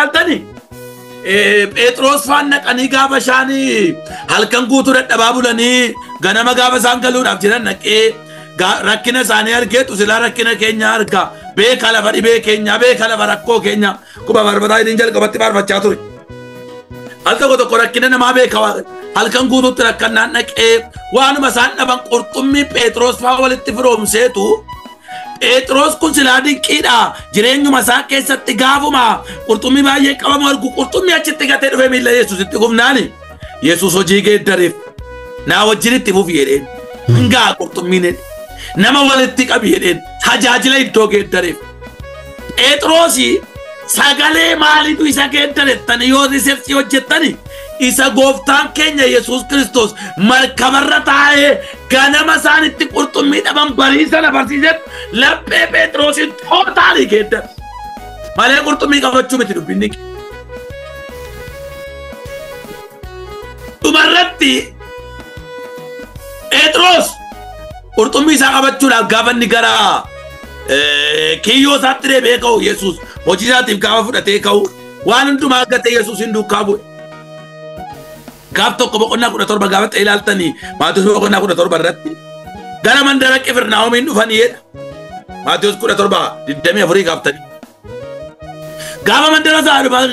ilaaltani Phexros faan naqanii gaafa ishaanii halkan guutuu dadhabaa bulanii ganama gaafa isaan galuudhaaf jiran naqee rakkina isaanii argeetu silaa rakkina keenya arga beeka lafa dhibee keenya beeka lafa rakkoo keenya kuba barbadaa inni jalqabatti faarfachaa ture. Al tokko tokko rakkina namaa beeka halkan guutuutti rakkannaan naqee waanuma isaan dhaban qurxummii Phexros faa walitti firoomseetu Phexros kun silaa dinqiidha jireenyuma isaa keessatti gaafuma qurxummii baay'ee qabamu argu qurxummii achitti gatee dhufe miilla Yesuusitti gufnaani Yesuus hojii geeddareef naa wajjin itti fufi jedheen hingaa qurxummiin jedhe nama walitti qabi jedheen tajaajila iddoo geeddareef Phexrosi sagalee maaliitu isa geeddarettani yoo risersii hojjettani isa gooftaan keenya Yesuus Kiristoos markabarra taa'ee ganama isaanitti qurxummii dhaban barii sana barsiisetti laphee Phexrosin tootaalii geeddare malee qurxummii qabachuu miti dubbinni. Dhumarratti Phexros qurxummii isaa qabachuudhaaf gaafa inni gara kiyyoo isaatti deebi'ee ka'u Yesuus hojii isaatiif gaafa fudhatee ka'u waan hundumaa gatee Yesuus hin duukaa bu'e. Gaaf tokko boqonnaa 17 gaafa ta'e ilaaltanii Maatewos boqonnaa 17 irratti gara mandara Qifirnaahomiin dhufanii jedha. Maatewos 17:24 gaaftanii. Gaafa mandara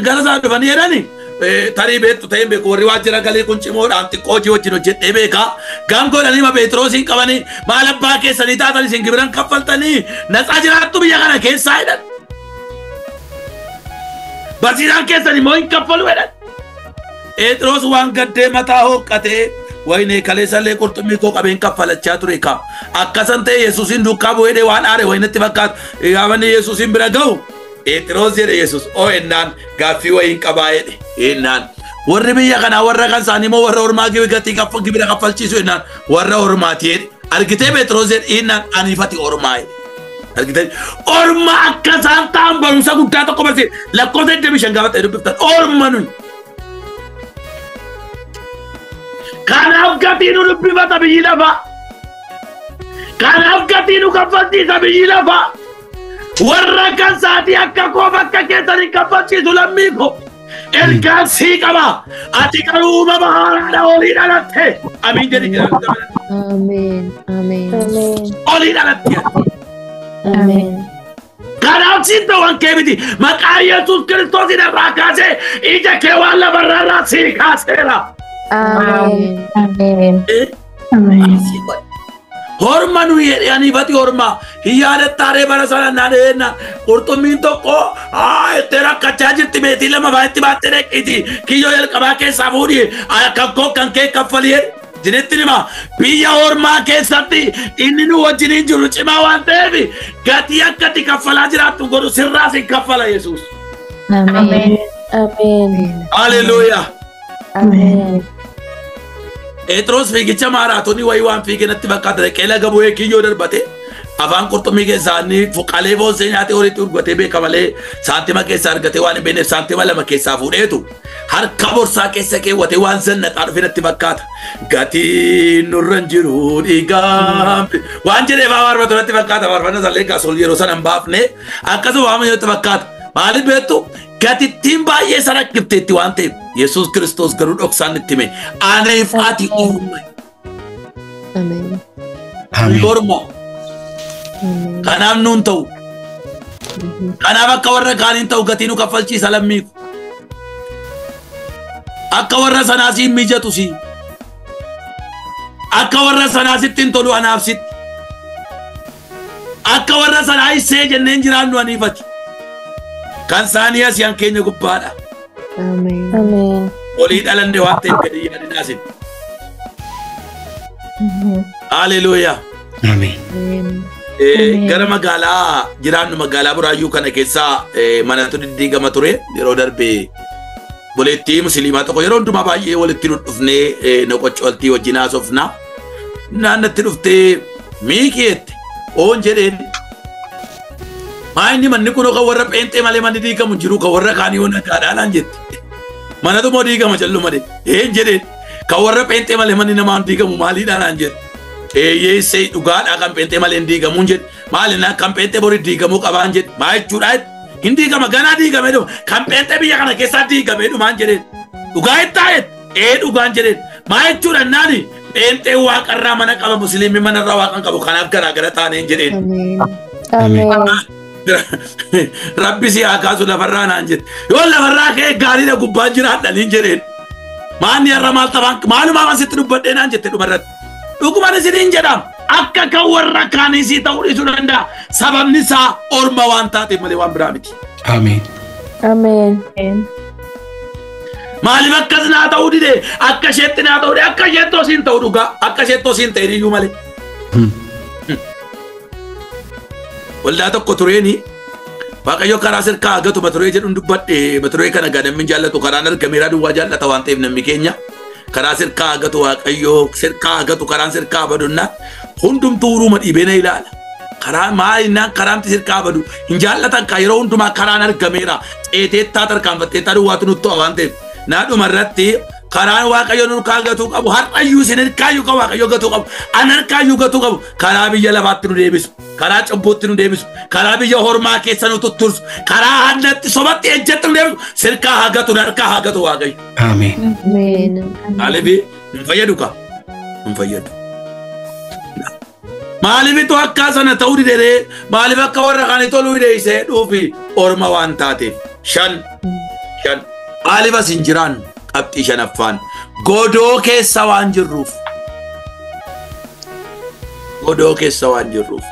gara isaa dhufanii jedhani tarii beektu ta'een beeku warri waajjira galii kun cimoodhaan xiqqoo hojii wajjin hojjedhee beekaa. Gaangoodhanii ma Phexrosiin qabanii maal abbaa keessanii taatan isin gibiran kaffaltanii natsaa jiraattu biyya kana keessaa jedhan. Barsiisaan keessan immoo hin kaffalu jedhan. Phexros waan gaddee mataa hooqqatee wayinee kaleessallee qurxummii koo qabeen kaffalachaa ture ka. Akkasan ta'e Yesuusin duukaa bu'ee waan aare wayinatti fakkaatu. Gaafa inni Yesuusin bira ga'u Phexros jedhe Yesuus oo ennaan gaaffii wayiin qabaa jedhe ennaan. Warri biyya kanaa warra kan isaanii immoo warra ormaa gatii gibira kaffalchiisu ennaan warra ormaati jedhe. Argitee Phexros jedhe ennaan aniifati ormaa jedhe. Argitee orma akka isaan ta'an barumsa guddaa tokko barsiise lakkoofsa 25 gaafa ta'e dubbiftan orma nuyi. Kanaaf gatii nu dubbifata biyyi lafaa. Kanaaf gatii nu kaffalchiisa biyyi lafaa. Warra kan isaatii akka koo bakka keessanii kaffalchiisu lammii koo. Ergaan sii qaba. Ati garuu uumama haaraadha olii dhalatte. Amiin jedhi jira. Ameen. Ameen. Olii dhalatte. Ameen. Kanaaf siin ta'an kee miti. Maqaa Yesuus Kiristoosiin irraa kaasee ija kee waan lafarraa sii kaaseera. Ameen. Ameen. Ameen. Horma nuyi jedhanii fati horma hin yaadattaaree bara sana naan eenna qurxummiin tokko itti rakkachaa jirti meetii lama fa'aa baattee dheqqiti kiyyoo jalqabaa keessaa fuudhi kan koo kan kee kaffali jedhe jinitti hima biyya hormaa keessatti inni nu wajjiniin jiru cimaa waan ta'eef gatii akkatti kaffalaa jiraattu godhu sirraas hin kaffala Yesuus. Ameen. Ameen. Haleluuyaa. Ameen. Phexros fiigicha maaraatoonii wayii waan fiige natti fakkaata dhaqee laga bu'ee kiyyoo darbate afaan qurxummii keessaa inni qalee foonsee nyaatee horiitti urgatee beeka malee saantima keessaa argatee waan hin beekneef saantima 2 keessaa fuudheetu harka borsaa keessa keewwatee waan zannaxaa dhufe natti fakkaata. Gatiin nurra hin jiru dhiigaan waan jedhee fa'aa faarfatu natti fakkaata faarfanna sallee gaasol yeroo sana hin baafne akkasuma waan natti fakkaata. Maaliif beektu gatittiin baay'ee sana rakkifteetti waan ta'eef Yesuus Kiristoos garuu dhoksaan itti hime aniif ati orma. Ameen. Orma. Kanaaf nuun ta'u. Kanaaf akka warra kaaniin ta'u gatii nu kaffalchiisa lammii ko. Akka warra sanaa siin mijatu si. Akka warra sanaa sitti hin tolu anaaf sitti. Akka warra sanaa hissee jenneen jiraannu aniifati. Kan isaanii asii an keenya gubbaadha. Ameen. Ameen. Olii dhalanne waan ta'eef gadi yaadinaa isin. Haleluuyaa. Ameen. Ameen. Gara magaalaa jiraannu magaalaa Buraayyuu kana keessaa manatu diddiigama ture yeroo darbe boleettii musliimaa tokko yeroo hundumaa baay'ee walitti nu dhufnee noqoccoltii wajjin haasofna. Naannatti dhuftee miikii jette oon jedheen. Maa inni manni kun kan warra pheenxee malee manni diigamu hin jiru kan warra kaanii yoo nagaadhaa naan jette. Manatu moo diigama callu malee een jedheen kan warra pheenxee malee manni namaan diigamu maaliidhaa naan jette. Eeyyee see dhugaadhaa kan pheenxee malee hin diigamu hin jedhe maali naa kan pheenxee borii diigamuu qabaan jedhe maa jechuudha jette. Hin diigama ganaa diigamee dhuma. Kan pheenxee biyya kana keessaa diigamee dhumaan jedheen. Dhugaa hin taa'e ee dhugaan jedheen. Maa jechuudha naani pheenxee waaqarraa mana qaba musliimni manarraa waaqan qabu kanaaf garaagara taaneen jedheen. Ameen. Rabbi si haa kaasu lafarraa naan jedhe. Yoo lafarraa ka'e gaariidha gubbaan jiraadhaniin jedheen. Maanni har'a maal taphaan maalumaa waan sitti dubbadhee naan jette dhumarratti. Dhugumaan isiniin jedhama. Akka kan warra kaanii sii ta'uu dhiisuu danda'a. Sababni isaa orma waan taateef malee waan biraa miti. Ameen. Ameen. Maaliif akkas naa ta'uu dide? Akka isheetti naa ta'uu dide? Akka isheetti osoo hin ta'u dhugaa. Akka isheetti osoo hin ta'in iyyuu malee. Waldaa tokko tureeni Waaqayyo karaa sirkaa hagatu mata duree jedhuun dubbadhe mata duree kana namni jaallatu karaan argameeraa duwwaa jaallata waan ta'eef namni keenya karaa sirkaa hagatu Waaqayyo sirkaa hagatu karaan sirkaa badunnaa hundumtuu uruma dhiibee na ilaala. Karaa maalinnaan karaamti sirkaa badu hin jaallatan kaa yeroo hundumaa karaan argameera ceeteettaa tarkaanfatteettaa duwwaatu nutti to'a waan ta'eef naa dhuma irratti karaan Waaqayyo nurkaa gatuu qabu har'ayyuu isin harkaayyuu kan Waaqayyo gatuu qabu an harkaayyuu gatuu qabu karaa biyya lafaatti nu deebisu karaa cubbuutti nu deebisu karaa biyya hormaa keessa nu tuttursu karaa hannatti sobatti ejjatti nu deebisu sirkaa haa gatu harkaa haa gatu Waaqayyo. Ameen. Ameen. Maaliif hin fayyadu kaa hin fayyadu. Maaliifitu akka sana ta'uu didee maaliif akka warra kaanii toluu didee isee dhuufi orma waan taateef shan shan maaliif as hin jiraannu qabxii shanaffaan godoo keessa waan jirruuf godoo keessa waan jirruuf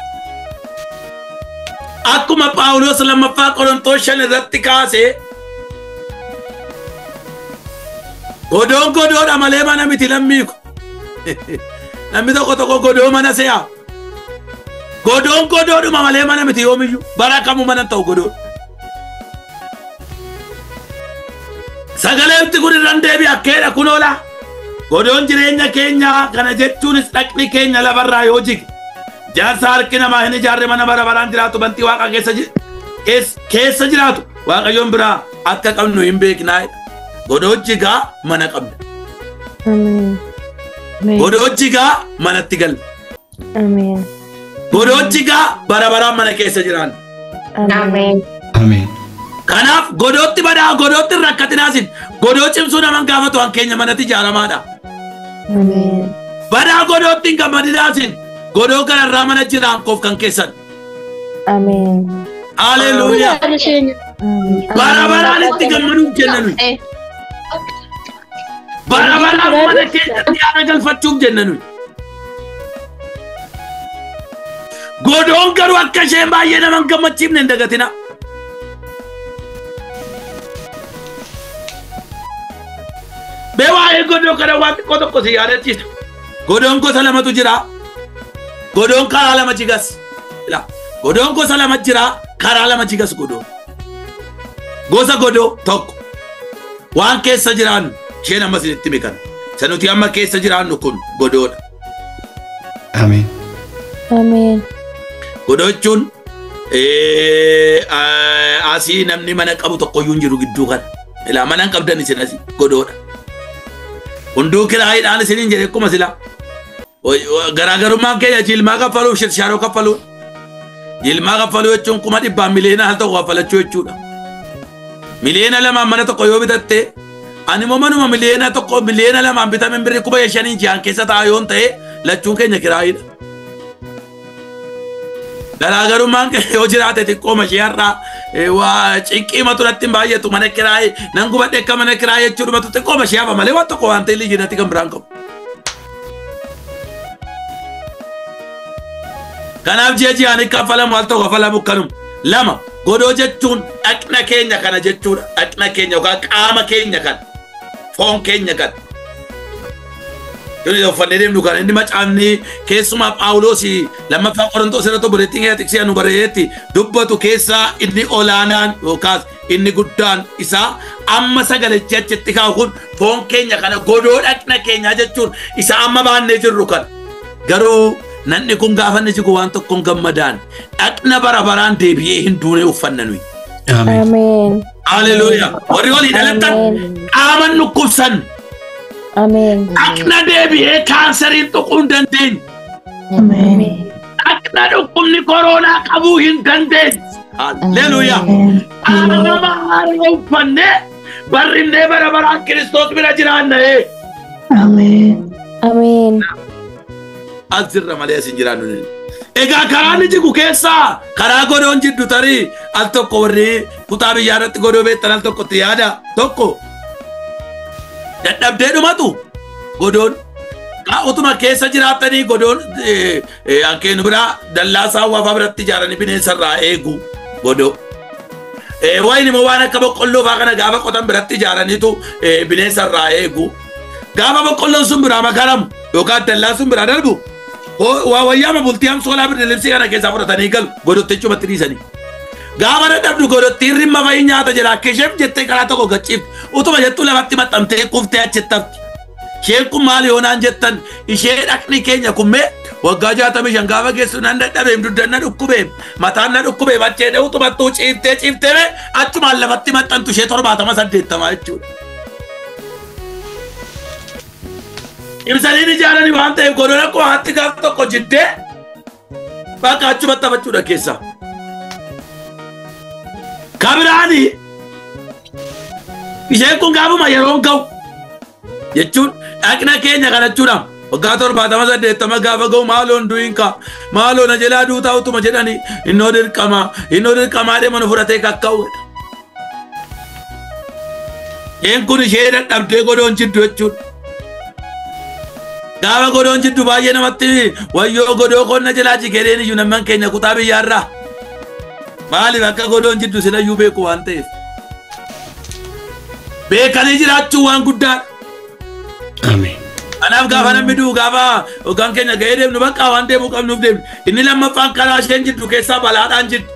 akkuma Phaawulos lammaffaa Qorontoos 5 irratti kaasee godoon godoodha malee mana miti lammiiku. Namni tokko tokko godoo mana se'a. Godoon godoodhuma malee mana miti yoomiyyuu bara kamuu mana ta'u godoo. Sagaleetti kun irraan deebi'a akkeedha kun oola. Godoon jireenya keenyaa kana jechuunis dhaqni keenya lafarraa yoo jige. Jaarsa harki namaa hin ijaarre mana bara baraan jiraatu bantii waaqa keessa jiraatu Waaqayyoon biraa akka qabnu hin beeknaa. Godoo jigaa mana qabna. Godoo jigaa manatti galla. Ameen. Godoo jigaa bara baraan mana keessa jiraan. Ameen. Ameen. Kanaaf godootti badaa godootti rakkatinaasin godoo cimsuu naman gaafatu waan keenya manatti ijaaramaadha. Ameen. Badaa godootti hin gammadinaasin godoo kanarraa mana jiraan koof kan keessan. Ameen. Haleluuyaa. Bara baraan itti gammaduuf jenna nuyi. Bara baraan mana keenyatti haara galfachuuf jenna nuyi. Godoon garuu akka isheen baay'ee nama hin gammachiifne hin dagatina. Bee waa'ee godoo kana waan xiqqoo tokko si yaadachiisa. Godoon gosa lamatu jira. Godoon karaa lama jigas. Godoon gosa lama jira. Karaa lama jigas godoon. Gosa godoo tokko. Waan keessa jiraannu isheen amma isinitti hime kana. Isa nuti amma keessa jiraannu kun godoodha. Ameen. Ameen. Godoo jechuun asii namni mana qabu tokkoyyuu hin jiru gidduu kana. Ilaa mana hin qabdan isin asii godoodha. Hunduu kiraayiidhaan isiniin jedhe akkuma silaa. Garaagarummaan keenya jilmaa kaffaluuf shirshaaroo kaffaluudha. Jilmaa kaffaluu jechuun 100,000 miliyoona al tokko kaffalachuu jechuudha. Miliyoona 2 mana tokko yoo bitatte ani immoo manuma miliyoona 1 miliyoona 2 bitame birrii 5,000 ji'aan keessa ta'a yoon ta'e lachuun keenya kiraayiidha. Garaagarummaan keenya yoo jiraate xiqqooma ishee har'aa waa cinqiimatu natti hin baay'atu mana kiraayii nan gubadhe akka mana kiraayii jechuudhumatu xiqqooma ishee hafa malee waan tokko waan ta'e liyyinatti kan biraan qabu. Kanaaf ji'a ji'aan kaffalamu al tokko kaffalamu kanuma. Lama godoo jechuun dhaqna keenya kana jechuudha. Dhaqna keenya yookaan qaama keenya kana foon keenya kana. Yoo uffannee deemnu kana inni macaafni keessumaa Phaawulos lammaffaa Qorontoos irratti obboleettiin keenya tiksee nu bareedetti dubbatu keessaa inni olaanaan yookaas inni guddaan isaa amma sagalichi achitti kaa'u kun foon keenya kana godoo dhaqna keenyaa jechuun isa amma baannee jirru kana. Garuu namni kun gaafa inni jigu waan tokkoon gammadaan dhaqna bara baraan deebi'ee hin duune uffanna nuyi. Ameen. Haleluuyaa. Warri olii dhalattan qaaman dhukkubsan. Ameen. Dhaqna deebi'ee kaanseriin tuquu hin dandeenye. Ameen. Dhaqna dhukkubni koronaa qabuu hin dandeenye. Haleluuyaa. Qaama haaraa uffannee barrinnee bara baraan Kiristoos bira jiraanna. Ameen. Ameen. As jirra malee as hin jiraannu. Egaa karaan inni jigu keessaa karaa godoon jiddu tarii al tokko warri kutaa biyyaa irratti godoo beektan al tokkotti yaada tokko dadhabdee dhumatu godoon utuma keessa jiraattanii godoon hankeenu biraa dallaa saawwaa biratti ijaaranii bineensarraa eegu godoo. Wayin immoo waan akka boqqolloo fa'aa kana gaafa qotan biratti ijaaraniitu bineensarraa eegu. Gaafa boqqolloon sun biraa makaramu yookaan dallaan sun biraa darbu wayyaama bultii hamsoolaa birdilimsii kana keessaa fudhatanii galu godotti cumatti dhiisanii. Gaafa dadhabdu godottiin rimma fa'ii nyaata jedha akka isheef jettee karaa tokko gachiifti utuma jettuu lafatti maxxantee kuftee achitti hafti. Isheen kun maal yoonaan jettan ishee dhaqni keenya kummee waggaa 65 gaafa geessu nan dadhabeem dugdan na dhukkubeem mataan na dhukkubeem achee utumattuu ciiftee ciiftee achumaan lafatti maxxantu ishee 70 80 jechuudha. Ibsaniin ijaaranii waan ta'eef godoon akkuma haatti gaaf tokko jiddee bakka achumatti hafachuudha keessaa. Kabiraani isheen kun gaafuma yeroon ga'u jechuun dhaqna keenya kana jechuudha. Waggaa 70 80 gaafa ga'u maaloon du'in ka maaloo na jalaa duutaa utuma jedhanii innoo dirqamaa deema nu fudhatee kakka'u. Isheen kun ishee dadhabdee godoon jiddu jechuudha. Gaafa godoon jiddu baay'ee namatti wayyoo godoo qonna jalaa jigeen iyyuu namman keenya kutaa biyyaarraa. Maaliif akka godoon jiddu silayyuu beeku waan ta'eef. Beekanii jiraachuu waan guddaadha. Ameen. Kanaaf gaafa namni du'u gaafa hoggaan keenya ga'ee deemnu bakka waan deemuu qabnuuf deemnu. Inni lammaffaan karaa isheen jiddu keessaa balaadhaan jiddu.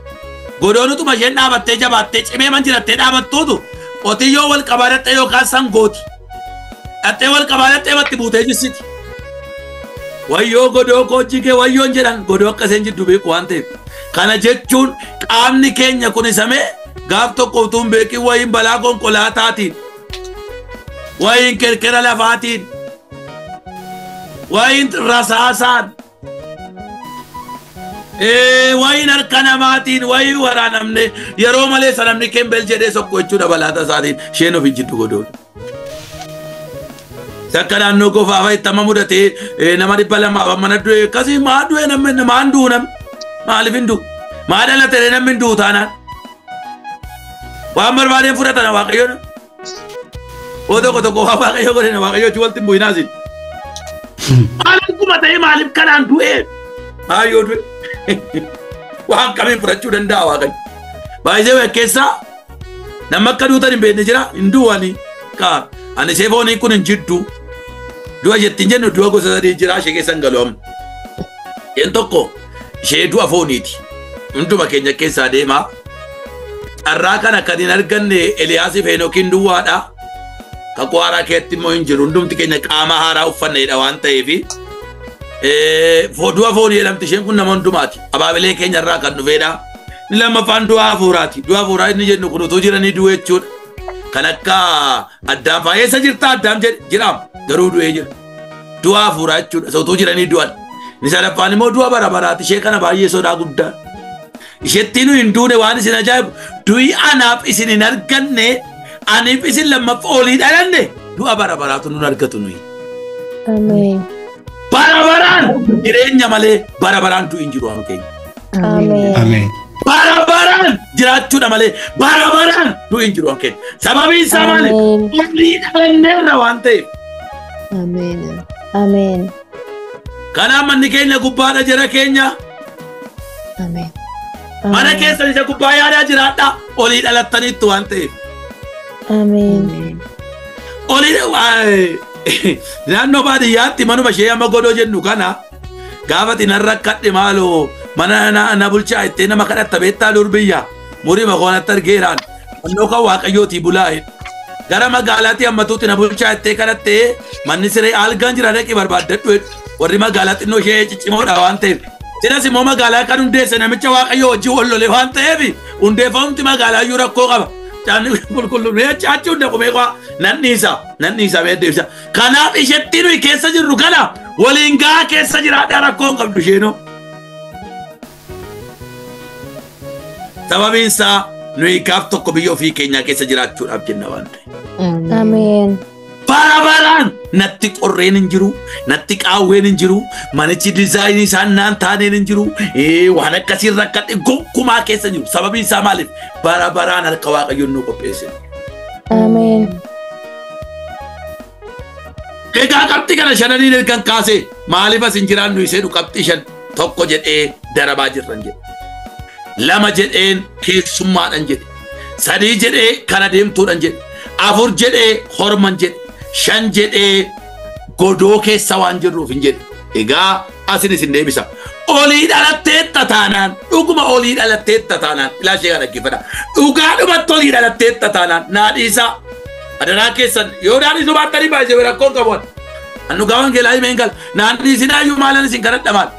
Godoon utuma isheen dhaabattee jabaattee cimee man jirattee dhaabattuutu qotiyyoo wal qabaa dhattee yookaan sangooti. Dhattee wal qabaa dhattee matti buutee jissiti. Wayyoo godoo koo jigee wayyoon jedhan godoo akka isheen jiddu beeku waan ta'eef. Kana jechuun qaamni keenya kun isamee gaaf tokko utuu hin beekin wayiin balaa konkolaataatiin, wayiin kirkira lafaatiin, wayiin rasaasaan, wayiin harka namaatiin, wayiin waraanamne yeroo malee sanamni kembel jedhee sokko jechuudha balaata isaatiin isheen of hin jiddu godoon. Sakka naannoo kofaa fa'a itti amma mudatee nama 200 mana du'e akkasii maa du'e namni maan du'u namni maaliif hin du'u maa dhalate namni hin du'u taanaan waan barbaadeen fudhatana waaqayyoon oo tokko tokko waan waaqayyoo godhina waaqayyoo achi walitti hin bu'inaa isin. Maaliif kuma ta'ee maaliif kanaan du'e maayyoo du'e waan kamiin fudhachuu danda'a waaqayyo. Baay'ee keessaa nama akka duutan hin beekne jira hin du'anii kaa ani ishee foonii kun hin jiddu. Du'a jettiin jennu du'a gosa sadii jira ishee keessa hin galu amma. Isheen tokko ishee du'a fooniiti. Hunduma keenya keessaa deemaa. Carraa kana kan hin arganne Eliyaasiif Heenookiin duwwaadha. Kakuu haaraa keetti immoo hin jiru. Hundumti keenya qaama haaraa uffanneedha waan ta'eef. Du'a foonii jedhamti isheen kun nama hundumaati. Abaabilee keenya irraa kan dhufeedha. Inni lammaffaan du'a hafuuraati. Du'a hafuuraa inni jennu kun utuu jiranii du'e jechuudha. Kan akka Addaam fa'aa eessa jirta Addaam jedhe jiraam garuu du'ee jira. Du'a hafuuraa jechuudha. Isa utuu jiranii du'an. Inni sadaffaan immoo du'a bara baraati. Ishee kana baay'ee sodaa guddaa. Isheetti nu hin duune waan isin ajaa'ibu du'i anaaf isin hin arganne aniif isin lammaffaa olii dhalanne du'a bara baraatu nun argatu nuyi. Ameen. Bara baraan jireenya malee bara baraan du'i hin jiru waan keenya. Ameen. Ameen. Bara baraan jiraachuudha malee bara baraan du'i hin jiru waan keenya. Sababiin isaa maali? Olii dhalanneerra waan ta'eef. Ameen. Ameen. Kanaaf manni keenya gubbaadha jira keenya. Ameen. Mana keessan isa gubbaa yaadaa jiraadha olii dhalattaniittu waan ta'eef. Ameen. Olii naannoo baadiyyaatti manuma ishee amma godoo jennu kana gaafa xinan rakkadhe maaloo mana na bulchaa ittee nama kadhatta beektaa dur biyya murii makoonatti argeeraan mannoo kan waaqayyootii bulaa'e. Gara magaalaatti hammatuutti na bulchaa ittee kadhattee manni siree algaan jira dhaqii barbaaddadhu warri magaalaa xinnoo ishee ciccimoodha waan ta'eef. Sinas immoo magaalaa kan hundeesse namicha waaqayyoo wajjin wal lole waan ta'eef hundeeffamti magaalaa iyyuu rakkoo qaba. Caanni qulqulluun achi hunda qubee qaba nan dhiisa beekdeebisa. Kanaaf isheetti nuyi keessa jirru kana waliin gahaa keessa jiraadhaa rakkoo hin qabdu isheenoo. Sababiin isaa nuyi gaaf tokko biyya ofii keenyaa keessa jiraachuudhaaf jenna waan ta'eef. Ameen. Bara baraan natti qorreen hin jiru, natti qaawween hin jiru, manichi diizaayinii isaan naan taaneen hin jiru, waan akkasii rakkadhe gonkumaa keessa hin jiru. Sababiin isaa maaliif? Bara baraan harka Waaqayyoon nu qopheesse. Ameen. Egaa qabxii kana shananiin ergan kaase maaliif as hin jiraannu isee qabxii shan tokko jedhee darabaa jirran jedhe. 2 jedheen keessummaadhan jedhe. 3 jedhee kana deemtuudhan jedhe. 4 jedhee horman jedhe. 5 jedhee godoo keessa waan jirruuf hin jedhe. Egaa asin isin deebisa. Olii dhalatteetta taanaan dhuguma olii dhalatteetta taanaan ilaashee kana dhaggeeffadha. Dhugaadhumatti olii dhalatteetta taanaan naa dhiisaa. Adaraa keessan yoo naannoo baattanii baay'ee rakkoon qabu. Annu gaafa wangeelaa himeen gala. Naan dhiisinaayyuu maalan isin kadhadha maal.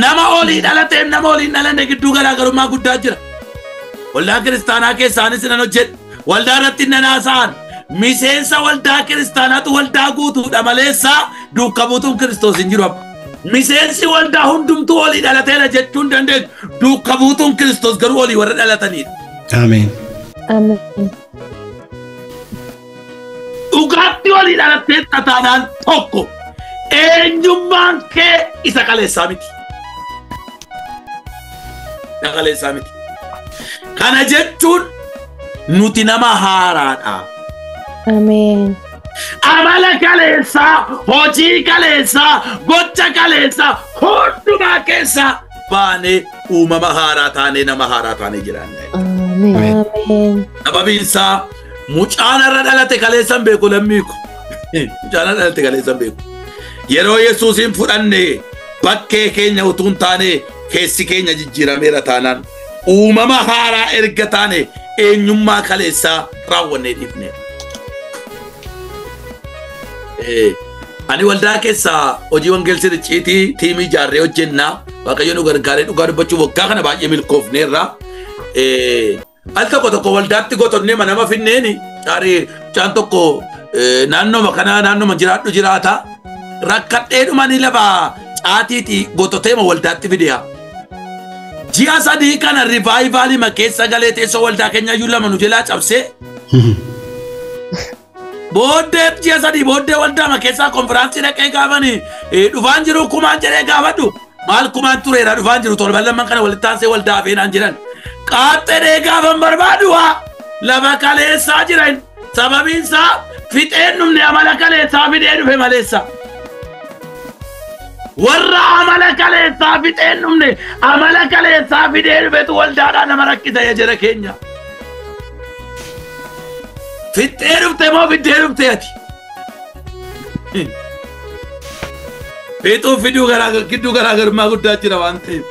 Nama olii dhalateef nama olii hin dhalanne gidduu garaagarummaa guddaa jira. Waldaa kiristaanaa keessaanis nan hojjedhe. Waldaa irratti nan haasa'an. Miseensa waldaa kiristaanaatu waldaa guutuudha maleessa duuka buutuun Kiristoos hin jiru. Miseensi waldaa hundumtuu olii dhalateera jechuu hin dandeenyu. Duuka buutuun Kiristoos garuu olii warra dhalatanidha. Ameen. Ameen. Dhugaatti olii dhalattee taanaan tokko eenyummaan kee isa kaleessaa miti. Isa kaleessaa miti. Kana jechuun nuti nama haaraadha. Ameen. Amala kaleessaa, hojii kaleessaa, gocha kaleessaa hundumaa keessaa baanee uumama haaraa taanee nama haaraa taanee jiraanna. Ameen. Sababiin isaa mucaan irra dhalate kaleessan beeku lammiiku. Mucaan irra dhalate kaleessan beeku. Yeroo Yesuusin fudhanne bakkee keenya utuu hin taane keessi keenya jijjiirameera taanaan uumama haaraa erga taane eenyummaa kaleessaa raawwannee dhiifneera. Ani waldaa keessaa hojii wangeelsi rinciitii tiimii ijaarree hojjennaa. Waaqayyo nu gargaaree dhugaa dubbachuuf waggaa kana baay'ee milkoofneerra. Al tokko tokko waldaatti gotonnee nama finneeni mucaan tokko naannooma kana naannooma jiraadhu jiraata. Rakkadhee dhumanii lafa caatiitii gototeema waldaatti fideya. Ji'a 3 kana rivaayivaalii keessa galee teessoo waldaa keenya iyyuu lama nu jalaa cabsee. Booddee ji'a 3 booddee waldaa keessaa konfiraansii dhaqee gaafanii dhufaan jiru kumaan jedhee gaafadhu. Maal kumaan tureera dhufaan jiru torban lamman kana walitti aansee waldaa hafeenaan jedhan. Qaaxxee gaafan barbaadu waa lafa kaleessaa jiran. Sababiin isaa fixeen dhumne amala kaleessaa fidee dhufe maleessa. Warra amala kaleessaa fixeen dhumne amala kaleessaa fidee dhufetu waldaadhaa nama rakkisa ya jara keenya. Fixee dhufte moo fiddee dhufte ati? Fixuu fiduu gidduu garaagarummaa guddaa jira waan ta'eef.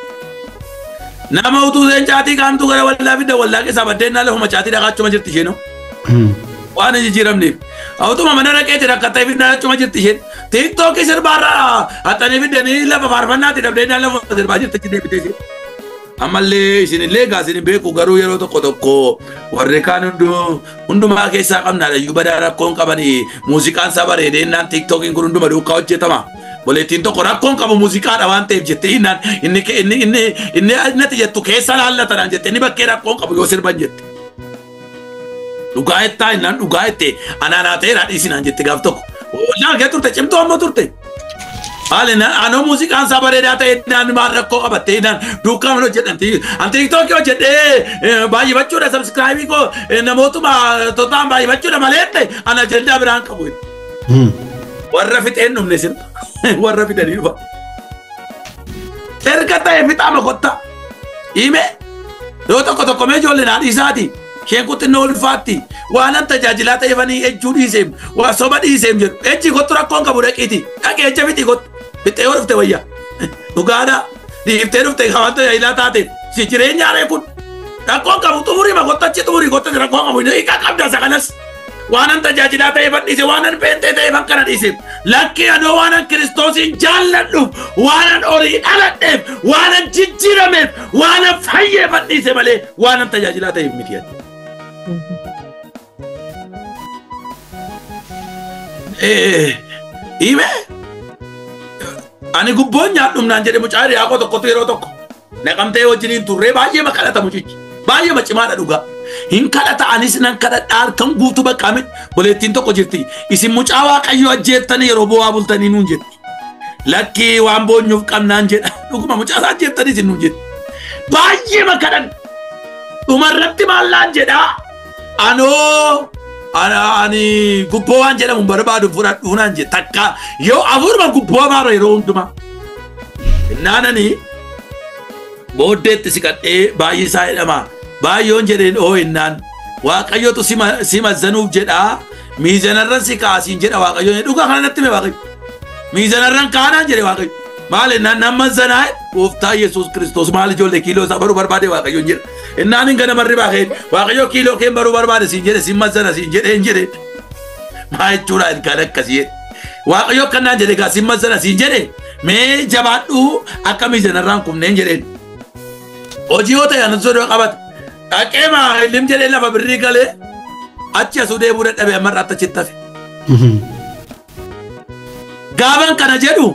Nama utuu seen caatii qaamtuu gara waldaa fidda waldaa keessaa baddeen lafuma caatii dhagaachuma jirti isheenoo. Waan hin jijjiiramneef. Utuma mana dhaqeeti rakkattee fidnaa achuma jirti isheen. Tiiktookii sirbaarraa haxanii fiddanii lafa faarfannaatti dhabdee lafa sirbaa jirti achi deebitee isheen. Ammallee isinillee egaa isin beeku garuu yeroo tokko tokko warri kaan hundumaa keessaa qabnaadha iyyuu badaa rakkoon qabanii muuziqaan isaa bareedeennaan tiiktookiin kun hunduma duukaa hojjetama. Boleettiin tokko rakkoon qabu muuziqaadha waan ta'eef jettee innaan inni inni inni natti jettu keessa laallatanaan jette inni bakkee rakkoon qabu yoo sirban jette. Dhugaa jettaa innaan dhugaa jette anaanaa ta'eera dhiisinaan jette gaaf tokko. Waldaa kee turte cimtuu ammoo turte. Haali anoo muuziqaan isaa bareedaa ta'e innaan maal rakkoo qabatte innaan duukaa mana hojjedhan. An tiiktookii hojjedhee baay'ifachuudha sabskraayibii koo namootuma totaan baay'ifachuudha malee an ajandaa biraan qabu. Warra fixeen dhumne sirba. Warra fidanii dhufa. Erga ta'e fixaama kotta. Hime yoo tokko tokko mee ijoollee naa dhiisaati. Isheen kun xinnoo ulfaatti. Waan an tajaajilaa ta'eefanii ejjuu dhiiseem. Waa soba dhiiseem jedhu. Ejji kottu rakkoon qabu dhaqiiti. Dhaqee ejja fixii kottu. Fixee yoo dhufte wayya. Dhugaadha. Dhiiftee dhufte waan tajaajilaa taateef. Si jireenya aree kun. Rakkoon qabu xumurii ma kottu achi xumurii kottu rakkoon qabu. Hiikaa qabda isa kanas. Waan an tajaajilaa ta'eefan dhiise waan an peentee ta'eefan kana dhiise. Lakkii anoo waan an Kiristoosiin jaalladhuuf waan an horii dhaladheef waan an jijjiirameef waan an fayyeefan dhiise malee waan an tajaajilaa ta'eef miti ati. Hime ani gubboon nyaadhumnaan jedhe mucaa hiriyaa koo tokkotu yeroo tokko naqamtee wajjiniin turree baay'ee maqalata mucichi. Baay'ee cimaadha dhugaa. Hin kadhata anis nan kadhadha halkan guutuu bakka miti. Boleettiin tokko jirti. Isin mucaa Waaqayyoo ajjeeftanii yeroo bu'aa bultanii nuun jetti. Lakkii waan boonyuuf qabnaan jedha. Dhuguma mucaa isaa ajjeeftanii isin nuun jetti. Baay'ee kadhan. Dhumarratti maallaan jedhaa. Anoo ani gubboo waan jedhamu barbaadu fudhadhuu naan jedhe. Takka yoo afuruma gubboo amaara yeroo hundumaa. Innaanani booddeetti siqadhee baay'isaa jedhama. Baay'oon jedheen oo innaan Waaqayyotu si mazzanuuf jedhaa miizanarran si kaasiin jedha Waaqayyoon dhugaa kana natti hime Waaqayyo. Miizanarran kaanaan jedhe Waaqayyo. Maal innaan nan mazzanaa gooftaa Yesuus Kiristoos maal ijoollee kiiloo isaa baruu barbaade Waaqayyoon jedha. Innaan hin ganamarri baakeen Waaqayyo kiiloo keen baruu barbaade siin jedhe siin mazzana siin jedhe hin jedhe. Maa jechuudha ilkaan akkasii jedhe. Waaqayyo akkanaan jedhe gaa siin mazzana siin jedhe mee jabaadhuu akka miizanarraan kufneen jedheen. Hojii yoo ta'e anan sodoo qabate. Dhaqee maalim jedhee lafa birrii galee achi asuu deebuu dadhabee ammarraa achitti hafe. Gaaban kana jedhu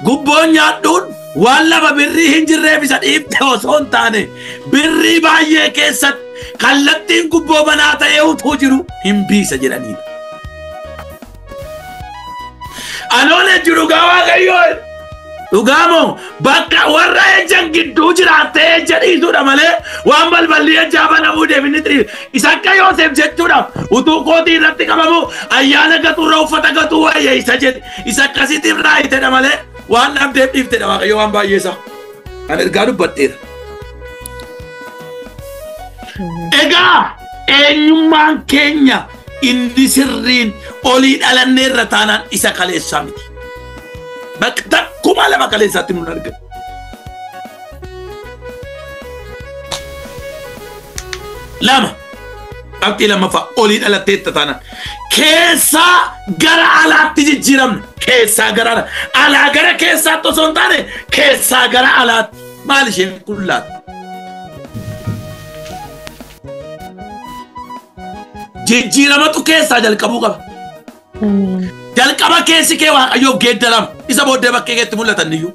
gubboon nyaadhuun waan lafa birrii hin jirreef isa dhiifte osoo hin taane birrii baay'ee keessatti kallattiin gubboo banaa ta'ee utuu jiru hin biisa jedhaniidha. Anoon ejju dhugaa Waaqayyoo. Dhugaamoo bakka warra ejjan gidduu jiraattee ejja dhiisuudha malee waan balballi ejjaa banamuu deebinni xiriir. Isa akka Yoosef jechuudhaaf utuu kootii irratti qabamu ayyaana gatuurra uffata gatuu wayya isa jedhe. Isa akkasitti irraa hiitedha malee waan dhabdeef dhiiftedha Waaqayyo waan baay'ee isaa. Kan ergaa dubbadheera. Egaa eenyummaan keenya inni sirriin olii dhalanneerra taanaan isa kaleessaa miti. Bakka takkuma lama kaleessaatti nun argatu. Lama qabxii lammaffaa olii dhalatteetta taanaan keessaa gara alaatti jijjiiramna. Keessaa gara alaa alaa gara keessaatti osoo hin taane keessaa gara alaatti maal isheen kun laata? Jijjiiramatu keessaa jalqabuu qaba. Jalqaba keessi kee Waaqayyoof geeddarama. Isa booddee bakkee keetti mul'atan iyyuu.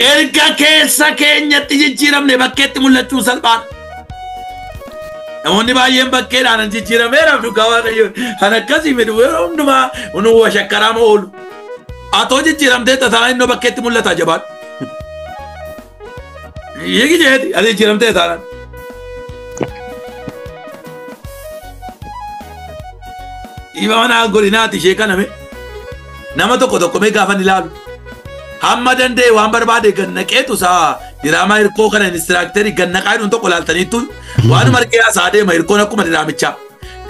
Erga keessa keenyatti jijjiiramne bakkeetti mul'achuun salphaadha. Namoonni baay'een bakkeedhaan hin jijjiirameera dhugaa Waaqayyoo. Kan akkasii miti yeroo hundumaa nu washakkaraama oolu. Atoo jijjiiramtee tataan innoo bakkeetti mul'ata jabaadhu. Yigi jeeti ati jijjiiramtee taanaan. Dhiiba mana godinaati ishee kaname nama tokko tokko mee gaafa ilaalu hamma danda'e waan barbaade gannaqeetu isaa diraamaa hirkoo kana inistiraaktarii gannaqaa jedhuun tokko ilaaltaniittu waanuma argee haasaa deema hirkoon akkuma diraamichaa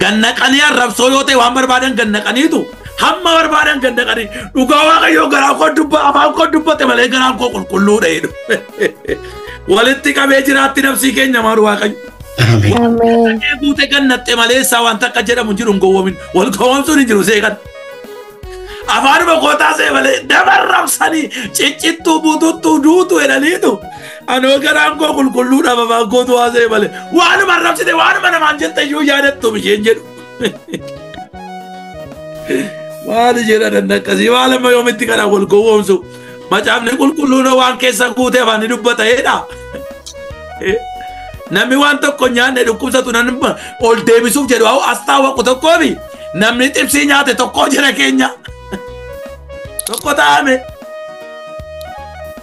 gannaqanii arrabsoo yoo ta'e waan barbaadan gannaqaniitu hamma barbaadan gannaqanii dhugaa Waaqayyoo garaa koo dubba afaan koo dubbate malee garaan koo qulqulluudha jedhu walitti qabee jiraatti nafsii keenya maaru Waaqayyo. Ameen. Guute gannatte malee isaa wanta akka jedhamu jiru hin gowwoomin. Wal gowwoomsuun hin jiru seeqan. Afaanuma kootaa see malee dabarrabsanii ciccittuu bututtuu duutu jedhaniitu. Anoo garaan koo qulqulluudhaaf afaan kootu haasa'e malee waanuma arrabsite waanuma namaan jette iyyuu yaadattu isheen jedhu. Maali jedhan akkasii maal amma yoomitti kana wal gowwoomsu. Macaafni qulqulluun waan keessa guutee afaan ni dubbata jedha. Namni waan tokko nyaanne dhukkubsatu namni ol deebisuuf jedhu haa as taawwaqu tokkoofi namni xibsii nyaate tokko jira keenya. Tokko taa'ame.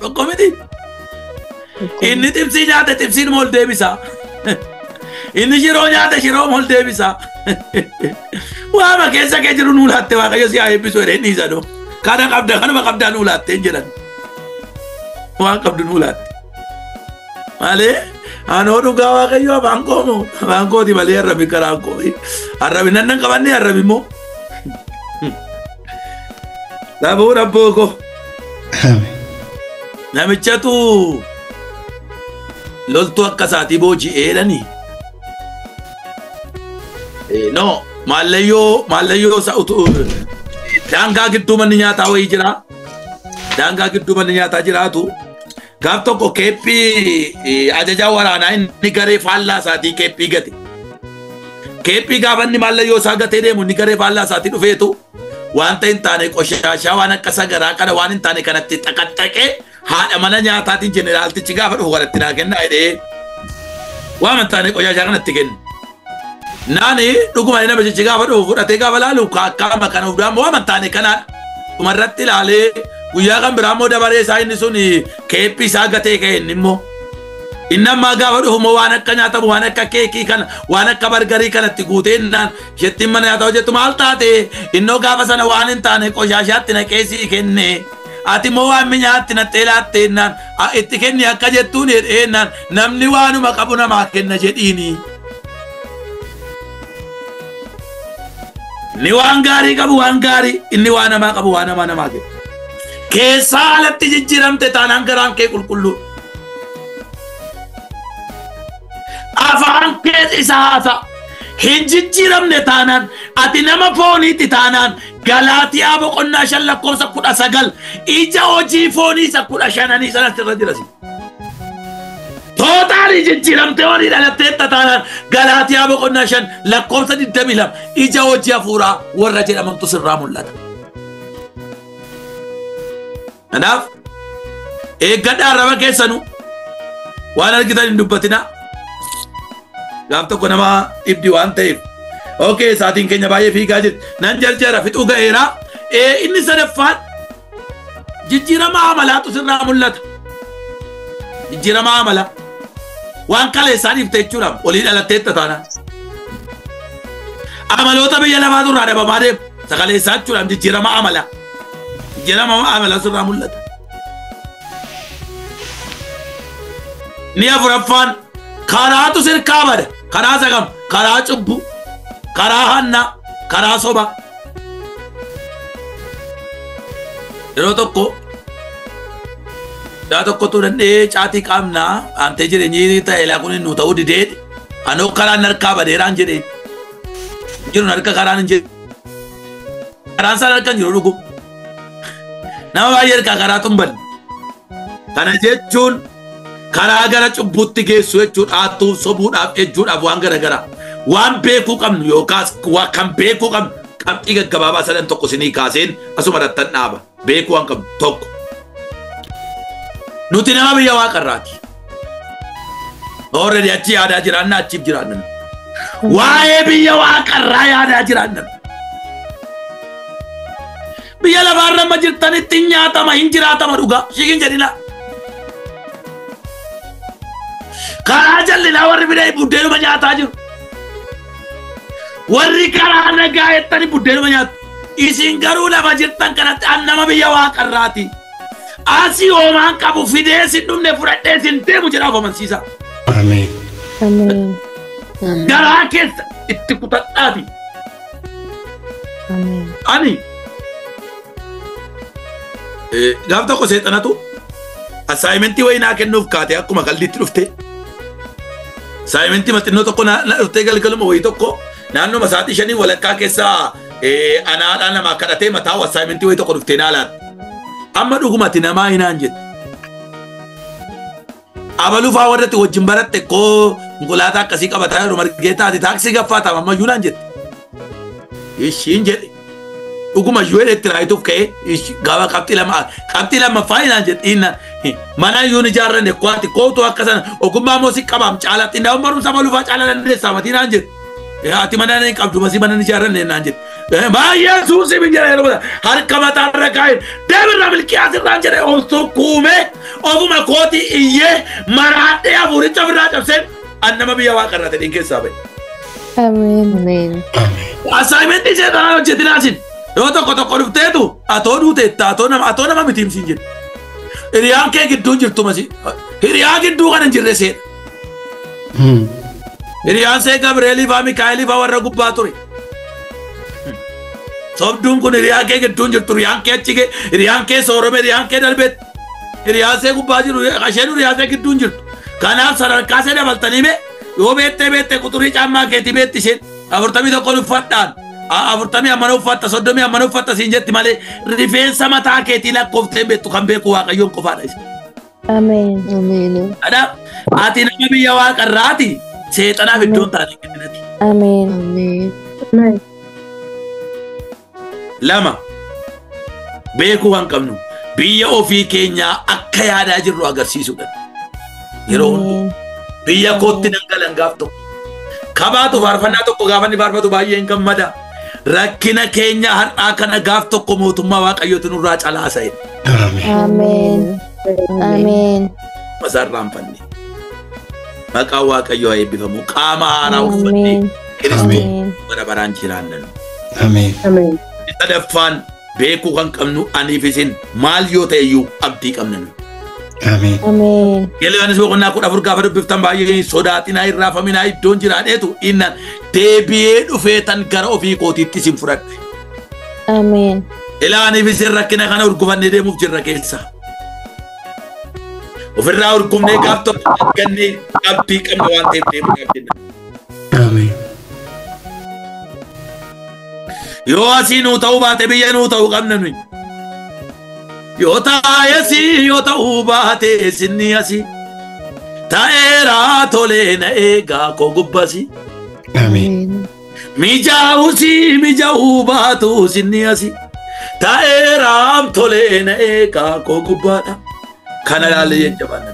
Tokko miti. Inni xibsii nyaate xibsiin ol deebisa. Inni shiroo nyaate shiroo ol deebisa. Waama keessa kee jiru nuu laatte Waaqayyo si haa eebbisu jedhee inni isa dhoo. Kana qabda kanuma qabdaa nuu laatte hin jedhan. Waan qabdu nuu laatte. Malee anoo dhugaa Waaqayyo afaan koo moo afaan kooti malee arrabi karaan koo arrabi nan nan qabanne arrabi immoo. Dhabuu rabboo koo. Namichatu loltuu akka isaatii booji'eedhani. No maallayyoo daangaa gidduu manni nyaataa wayii jira. Daangaa gidduu manni nyaataa jiraatu. Gaaf tokko keeppii ajajaa waraanaa inni garee faallaa isaatii keeppii gate. Keeppii gaafa inni maallayyoo isaa gatee deemu inni garee faallaa isaatii dhufeetu wanta hin taane qoshaashaa waan akka sagaraa kana waan hin taane kanatti xaqaxaqee haadha mana nyaataatiin jeneraaltichi gaafa dhufu kanatti naa kennaa jedhee waan hin taane qoshashaa kanatti kenne. Naani dhuguma namichi gaafa dhufu fudhatee gaafa laalu kaakkaama kana hundaa waan hin taane kanaan dhumarratti ilaalee guyyaa kan biraa immoo dabaree isaa inni sun keeppii isaa gatee ka'e inni immoo. Inni ammaa gaafa dhufu immoo waan akka nyaatamu waan akka keekii kana waan akka bargarii kanatti guutee innaan isheettiin mana nyaataa hojjettu maal taate innoo gaafa sana waan hin taane qoshaashaatti naqee sii kenne. Ati immoo waan minyaatti naqxee laatte innaan itti kenni akka jettuun jedhee innaan namni waanuma qabu namaa kenna jedhiini. Inni waan gaarii qabu waan gaarii inni waan hamaa qabu waan hamaa namaa kenna. Keessaa alatti jijjiiramte taanaan garaan kee qulqulluu. Afaan kees isa haasa. Hin jijjiiramne taanaan ati nama fooniitti taanaan Galaatiyaa boqonnaa 5 lakkoofsa 19 ija hojii foonii isa 15 sanatti irra jira. Tootaalii jijjiiramtee horii dhalatteetta taanaan Galaatiyaa boqonnaa 5 lakkoofsa 22 ija hojii hafuuraa warra jedhamantu sirraa mul'ata. Kanaaf eeggadhaa arraba keessanuu waan argitan hin dubbatinaa. Gaaf tokko nama dhibdi waan ta'eef. Okay, sa'aatiin keenya baay'ee fiigaa jirti. Nan jarjara fixuu ga'eera. Inni sadaffaan jijjiirama amalaatu sirraa mul'ata. Jijjiirama amalaa. Waan kaleessaa dhiifte jechuudha. Olii dhalatteetta taanaan. Amaloota biyya lafaatu irraa dhabamaa deema. Sakaleessaa jechuudha jijjiirama amalaa. Jijjiirama amalaa sirraa mul'ata. Inni afuraffaan karaatu sirkaa bada. Karaa isa kam? Karaa cubbuu, karaa hannaa, karaa sobaa. Yeroo tokko daa tokkotu danda'ee caatii qaamnaa aantee jireenyi ta'e kun nu ta'uu didee anoo karaan harkaa badeeraan jedhee jiru harka karaan hin jedhu. Karaan isaan harka hin jiru dhugu. Nama baay'ee harkaa karaatu hin badne. Kana jechuun karaa gara cubbuutti geessu jechuudha. Hattuuf, sobuudhaaf, ejjuudhaaf waan gara garaa. Waan beekuu qabnu yookaas kan beekuu qabnu qabxii gaggabaabaa sadan tokko sinii kaaseen asuma irrattan dhaaba. Beekuu waan qabnu tokko. Nuti nama biyya waaqarraati. Already achi yaadaa jiraanna achiif jiraanna. Waa'ee biyya waaqarraa yaadaa jiraanna. Biyya lafaarra amma jirtanitti hin nyaatama hin jiraatama dhugaa. Shikin jedhina. Karaa jallinaa warri bidee buddeenuma nyaataa jiru. Warri karaa nagaa jettanii buddeenuma nyaatu. Isin garuu lafa jirtan kanatti an nama biyya waaqarraati. Asii hoomaan qabu fidee sin dhumne fudhadhee sin deemu jedhaa of amansiisa. Ameen. Ameen. Garaa keessa itti kutadhaati. Ameen. Ani gaaf tokko seexanatu assaayimentii wayii naa kennuuf kaate akkuma qaldiitti dhufte. Assaayimentii maxinnoo tokko na dhuftee galgaluma wayii tokko naannoo sa'aatii 5:15 keessaa anaadhaan namaa kadhatee mataa assaayimentii wayii tokko dhuftee naa laatte. Amma dhugumatti namaa hinaan jette. Abaluu fa'aa warratti wajjin baratte koo konkolaataa akkasii qabataa yeroo margee taate taaksii gaffaataam ammayyuu naan jette. Ishiin jedhe. Dhuguma iyyuu itti raayituuf ka'ee gaafa qabxii lammaffaa hinaan jette hinaan mana iyyuu ni ijaarranne kwaati kootu akka sana ogummaa moo si qabaam caalatti ndaa'uun barumsa abaluu fa'aa caala dandeessaa matii naan jette. Ati mana hin qabdu masii mana ni ijaarranne naan jette. Baay'ee suusii min jedha yeroo harka mataarra kaa'een deemirra milkiyaas irraan jedhe of sukkuumee ofuma kootii iyyee maraadhee hafuuricha ofirraa cabseen an nama biyya waaqarraa ta'een keessaa ba'e. Ameen. Ameen. Assaayimentii seexanaan hojjetinaa sin yoo tokko tokko dhufteetu atoo duuteetta atoo nama mitiim siin jedhe. Hiriyaan kee gidduu jirtu masii hiriyaa gidduu kan hin jirre seedha. Hiriyaan see Gabireelii fa'aa Mikaa'elii fa'aa warra gubbaa ture. Sobduun kun hiriyaa kee gidduun jirtu hiriyaan kee achi kee hiriyaan kee soorome hiriyaan kee darbeet hiriyaan see gubbaa jiru isheen hiriyaan see gidduun jirtu. Kanaaf sadarkaa see dabaltanii bee yoo beettee beettee quxurii caammaa keetii beetti isheen 41 uffadhaan 40 ammana uffatta 30 ammana uffatta siin jetti malee rifeensa mataa keetii lakkooftee beektu kan beeku Waaqayyoon qofaadha isa. Ameen. Ameen. Kanaaf ati nama biyya waaqarraati seexanaaf iddoon taate kenninati. Ameen. Ameen. Lama beekuu waan qabnu Biyya ofii keenyaa akka yaadaa jirru agarsiisuudha. Yeroo hundumaa biyya kootti nan galan gaaf tokko. Kabaatu faarfannaa tokko gaafa inni faarfatu baay'een gammada. Rakkina keenya har'aa kana gaaf tokko mootummaa Waaqayyootu nurraa calaasa jedha. Ameen. Ameen. Masaarraanfanne. Maqaan Waaqayyoo haa eebbifamu. Qaama haaraa uffannee Kiristoos bara baraan jiraanna. Ameen. Sadaffaan beekuu kan qabnu aniif isin maal yoo ta'e iyyuu abdii qabna. Ameen. Ameen. Yohaannis boqonnaa 14 gaafa dubbiftan baay'ee sodaatinaa hin raafaminaa iddoon jiraadheetu innan deebi'ee dhufee tan gara ofii kootiitti isin fudhadhe. Ameen. Ilaaniif isin rakkina kana urgufannee deemuuf jirra keessa. Ofirraa urgufnee gaaf tokko argannee abdii qabna waan ta'eef deemuudhaaf jenna. Ameen. Yoo asii nuu ta'uu baate biyya nuu ta'uu qabna nuyi. Yoo taa'e asii yoo ta'uu baate sinni asii. Ta'eeraa tolee na eegaa koo gubbasi. Ameen. Mijaa'usii mijaa'uu baatu sinni asii. Ta'eeraa tolee na eegaa koo gubbaadha. Kana ilaalee jajjabaanna.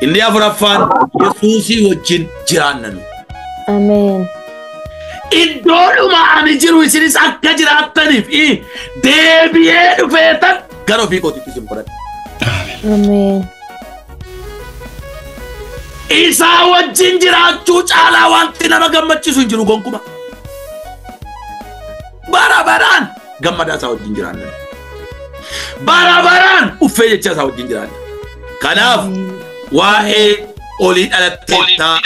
Inni afuraffaan Yesuusii wajjin jiraanna. Ameen. Iddoodhuma ani jiru isinis akka jiraattaniif deebi'ee dhufeetan gara ofii kootiitti isin fudhadhe. Ameen. Isaa wajjin jiraachuu caalaa wanti nama gammachiisu hin jiru gonkumaa. Bara baraan gammadaa isaa wajjin jiraanna. Bara baraan uffee jecha isaa wajjin jiraanna. Kanaaf waa'ee olii dhalatteettaa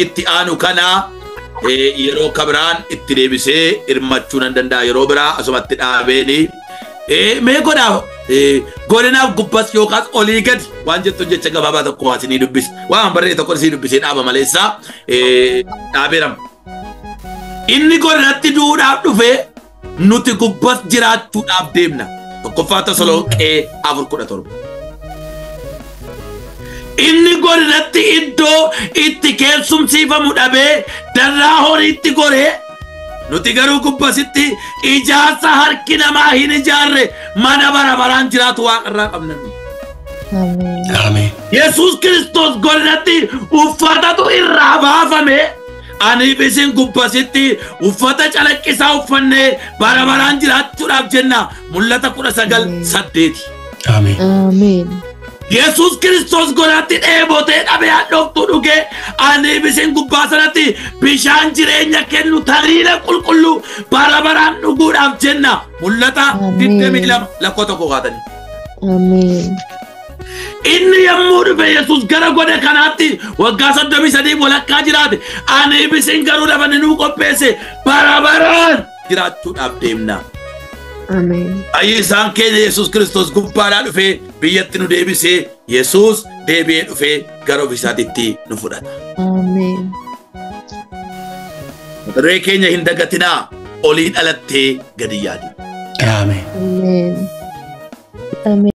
itti aanu kana yeroo kabiraan itti deebisee hirmachuu nan danda'a. Yeroo biraa asumatti dhaabeeni mee godhaaf godinaaf gubbas yookaas olii gadi waan jettu jecha gabaabaa tokko waa isinii dubbisa. Waan barree tokko isinii dubbisee dhaaba maleessaa dhaabeerama. Inni godinatti duudhaaf dhufee nuti gubbas jiraachuudhaaf deemna. Tokkoffaa Tasalonqee 4:17. Inni godinatti iddoo itti keessumsiifamu dhabee darraa horiitti goree nuti garuu gubbasitti ijaarsa harki namaa hin ijaarre mana bara baraan jiraatu waaqarraa qabna. Ameen. Yesuus Kiristoos godinatti uffatatu irraa baafame aniif isin gubbasitti uffata calaqqisaa uffannee bara baraan jiraachuudhaaf jenna. Mul'ata 19:8. Ameen. Ameen. Yesuus Kiristoos godinatti dheebotee dhabee hadhooftuu dhugee aniif isin gubbaa sanatti bishaan jireenya kennu taliila qulqulluu bara baraan dhuguudhaaf jenna. Mul'ata 22 lakkoo tokko kaatanii. Ameen. Inni yommuu dhufe Yesuus gara goda kanaatti waggaa 33 walakkaa jiraate aniif isin garuu lafa inni nuu qopheesse bara baraan jiraachuudhaaf deemna. Ameen. Fayyisaan keenya Yesuus Kiristoos gubbaadhaa dhufee biyyatti nu deebisee Yesuus deebi'ee dhufee gara ofii isaatiitti nu fudhata. Ameen. Mata duree keenya hin dagatinaa olii dhalattee gadi yaadi. Ameen. Ameen. Ameen.